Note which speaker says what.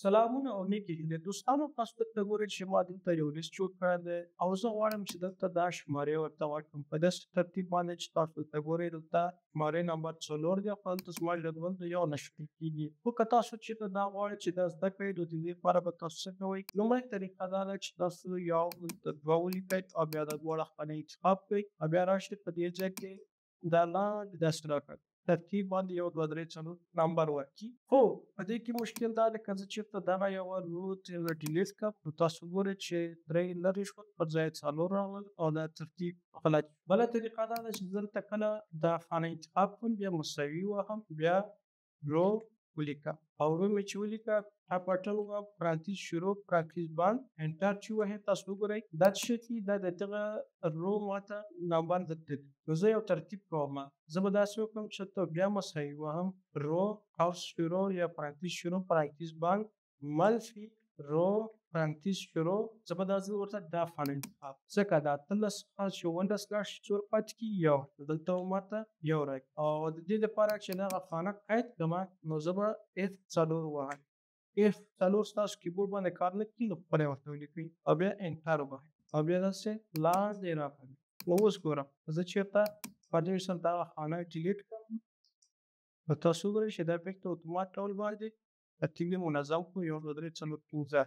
Speaker 1: سلامونه او نیکې هیلې دوستانو. تاسو دلته ګورئ چې ما دلته یو لیست جوړ کړی دی او زه غواړم چې دلته دا شمارې ورته ورکړم په داسې ترتیب باندې چې تاسو دلته ګورئ. دلته شمارې نمبر 4 دی، خو دلته زما جدول د 1 نه شروع کېږي. خو که تاسو چېرته دا غواړئ چې دا زده کړئ، نو د دې لپاره به تاسو څه کوئ؟ لومړی طریقه دا ده چې تاسو 1 دلته 2 ولیکئ او بیا دا دواړه خانې انتخاب کړئ او بیا راشئ په دې ځای کې دا لاندې داسې راکړئ ترتیب باندې 1 2 3 4 نمبر ورکړي. خو په دې کې مشکل دا دی که زه چېرته دغه یوه row delete کړم، نو تاسو ګورئ چې 3 لرې شول، پر ځای 4 راغلل او دا ترتیب غلط. بله طریقه دا ده چې زه دلته کله دا خانه انتخاب کړم، بیا مساوي وهم، بیا row ولیکم او row مې چې ولیکه، tab button ووهم، پرانتیز شروع، پرانتیز بند، enter چې ووهې، تاسو وګورئ دا څه شی دي؟ دا د دغه row ماته نمبر دلته دی. نو زه یو ترتیب کوم، زه به داسې وکړم چې ته بیا مساوي وهم، row قوس شروع یا پرانتیز شروع، پرانتیز بند، منفي row پرانتیز شروع. زه به دا ځل ورته دا خانه انتخاب، ځکه دا 18 څخه چې 19 لاړ شي څومره پاتې کېږي؟ 1. دلته به ماته 1 راکړي. او د دې لپاره چې دغه خانه قید کړم، نو زه به اف 4 ووهم. اف 4 ستاسو کیبورډ باندې کار نه کوي، نو خپله یې ورته ولیکئ او بیا enter ووهئ او بیا داسې لاندې راکړئ. نو اوس ګورم زه چېرته فرض مثال دغه خانه delete کړم، نو تاسو وګورئ چې دا بېرته اتومات ډول باندې ترتیب یې منظم کړو، 1 2 3 4 5.